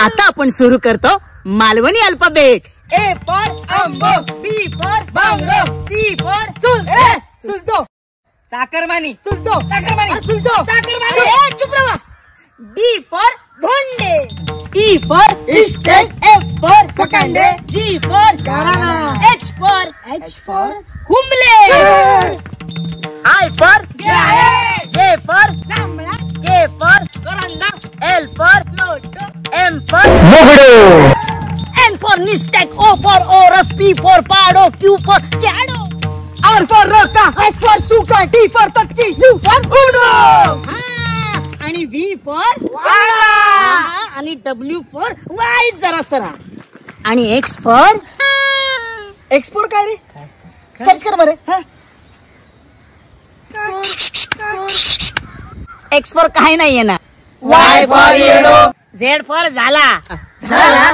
आता आपण सुरू करतो मालवणी अल्फाबेट. ए फॉर आंबो, बी फॉर बांगडो, सी फॉर चुल, चुलतो, चाकरमानी, चुलतो, चाकरमानी, चुलतो, चाकरमानी. ए चुप रहा. डी फॉर धोंडे, E for estate, F for फकांडे, जी फॉर घराणा, एच फॉर, एच फॉर हुमले, I for J for जांभळा, के फॉर करंदा, एल फॉर लोटो, एम फॉर मोगडो, एन फॉर निस्टेक, ओ फॉर ओरस, पी फॉर पाडो, क्यू फॉर क्याडो, आर फॉर रका, एस फॉर सुका, टी फॉर तटकी, you for उडो, आणि व्ही फॉर वाडा, आणि डब्ल्यू फॉर वाय जरा सरा, आणि एक्स फॉर, एक्स फॉर काय रे? सर्च कर बरे. एक्स फॉर काय नाहीये ना. वाय फॉर येडो, झेड फॉर झाला, झाला.